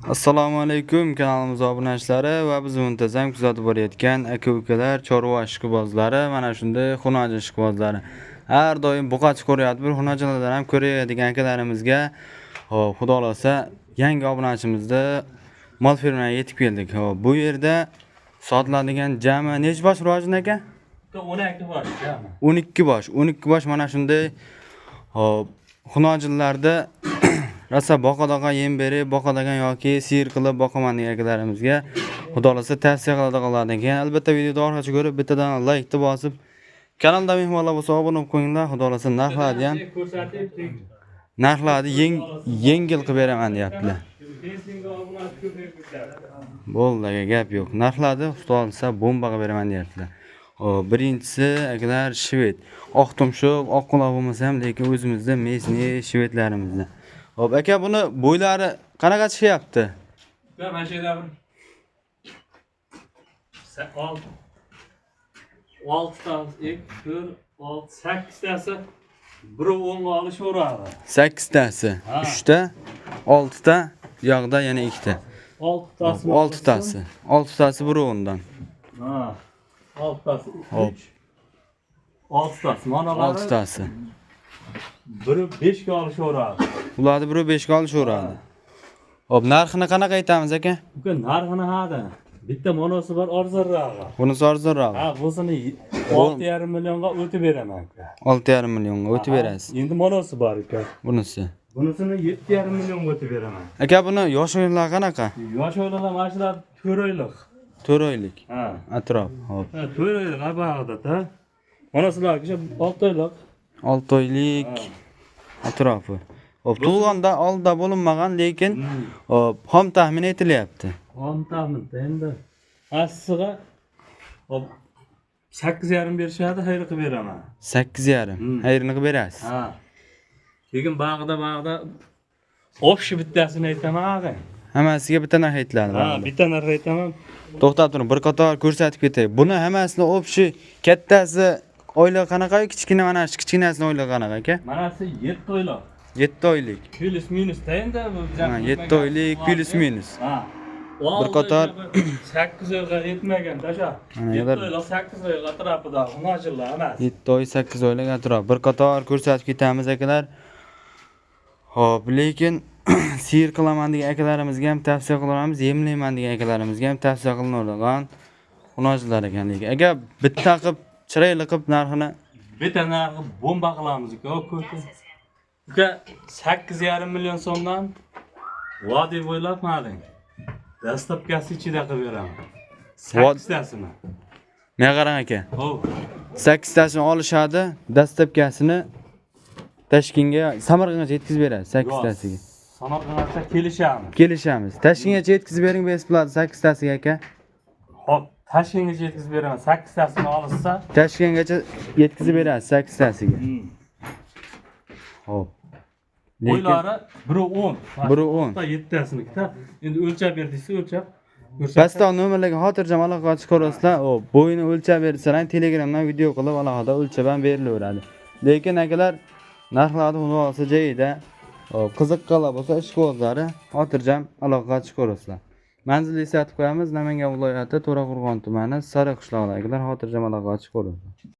Assalomu alaykum kanalimiz obunachilari va bizni muntazam kuzatib borayotgan aka-ukalar, chorva ishqibozlari, mana shunday xunoji ishqibozlari. Har doim buqachi ko'ryapti, bir xunojilardan ham ko'rayotgan akalarimizga, hop, xudo xolasa yangi obunachimizni mol fermaga yetib keldik. Hop, bu yerda sotiladigan jami necha bosh, Rojin aka? 12 bosh jami. 12 bosh. 12 bosh mana shunday, hop, xunojillarda rosa boqadigan, yem berib boqadigan yoki siyir qilib boqaman degan akalarimizga, xudo xolasa, tavsiya qiladiganlardan. Keyin albatta videoni oxirigacha ko'rib, bittadan laykni bosib, kanalda mehmonlar bo'lsa, obuna bo'lib qo'yinglar. Xudo xolasa, narxlarni ham Ko'rsatib, narxlarni yengil qilib beraman deyaptilar. Senga obunachi ko'payib ketadi. Bo'ldi aka, gap yo'q. Narxlarni, xudo xolasa, bomba qilib beraman deyaptilar. Hop, birinchisi, akalar, shved. Oq tumshuq, oq quloq bo'lmasa ham, lekin o'zimizda местный shvedlarimizda. Hop, aka, buni bo'ylari qanaqa chiqyapti? Mana shu yerda bir olti oltitasi, ikki, to'rt, olti, sakkiztasi biri o'nga olishaveradi. 8 tasi. Ha. 3 ta, 6 ta, bu yoqda yana 2 ta. Oltitasi. 6 tasi. 6 tasi biri o'ndan. Ha. Oltitasi. Hop. Uch. Oltitasi. Manalari 6 tasi. biri beshga olishaveradi. Ularni biri 5 ga olishaveradi. Hop, narxini qanaqa aytamiz, aka? Uka, narxini hadi. Bitta monosi bor, arzonrog'i. Bunisi arzonroq. Ha, busini 6,5 millionga o'tib beraman, uka. 6,5 millionga o'tib berasiz. Endi monosi bor, uka. Bunisi. Bunisini 7,5 millionga o'tib beraman. Aka, buni yosh o'yinlar qanaqa? Yosh o'yinlar mana shular 4 oylik. 4 oylik Ha. atrof. Hop. Ha, 4 oylik abag'ida. Mana shular o'sha 6 oylik. 6 oylik atrofi. Hop, tug'ilganda oldida bo'linmagan, lekin hop, xom taxmin aytilyapti. Xom taxmin endi. Aslisiga, hop, 8,5 berishadi, xayr qilib beraman. 8,5. Xayrini qilib berasiz. Ha. Lekin bag'ida общий bittasini aytaman, ag'ay. Hammasiga bitta narx aytiladi. Ha, bitta narx aytaman. To'xtab turing, bir qator ko'rsatib ketay. Buni hammasini общий kattasi oylik qanaqa, kichkina, mana shu kichkinasini oylig'i qanaqa, aka? Manasi 7 oylik. 7 oylik. Плюс минус da endi bu. Ha, 7 oylik плюс минус. Ha. Bir qator- 8 oyga yetmagan tasha. Mana 7 oylik, 8 oylik atrofida xunojillar emas. 7 oy, 8 oylik atrof. Bir qator ko'rsatib ketamiz, akalar. Xo'p, lekin siyir qilaman degan akalarimizga ham tavsiya qilamiz, yemlayman degan akalarimizga ham tavsiya qilinadigan xunojlar ekan lekin. Aka, bitta qilib, chiroyli qilib narxini. Bitta narxi bomba qilamiz, uka, ko'rdi. Uka, 8,5 million so'mdan vodiy bo'ylab mading. Доставка si ichida qilib beraman. Sakkiztasini. Menga qarang, aka. Hop. 8 tasini olishadi, доставка sini Toshkentga, Samarqandgacha yetkazib beradi sakkiztasiga. Samarqandga kelishamiz. Kelishamiz. Toshkentgacha yetkazib bering бесплатно sakkiztasiga, aka. Hop, Toshkentgacha yetkazib beraman. Sakkiztasini olishsa, Toshkentgacha yetkazib berasiz sakkiztasiga. Hop. Lekin Bo'ylari biri 10. Biri 10. Bitta yettasinikda. Endi o'lchab ber desa, o'lchab. Pastda nomerlarga xotirjam aloqa chiqarasizlar. O, bo'yini o'lchab bersalar, Telegramdan video qilib alohida o'lchab ham berilaveradi. Lekin, akalar, narxlarni, xudo xolasa, joyida. Hop, qiziqqanlar bo'lsa, ishqibozlari xotirjam aloqa chiqarasizlar. Manzilni eslatib qo'yamiz: Namangan viloyati, To'raqo'rg'on tumani, Sariq qishlog'ida, akalar, xotirjam aloqa chiqarasizlar.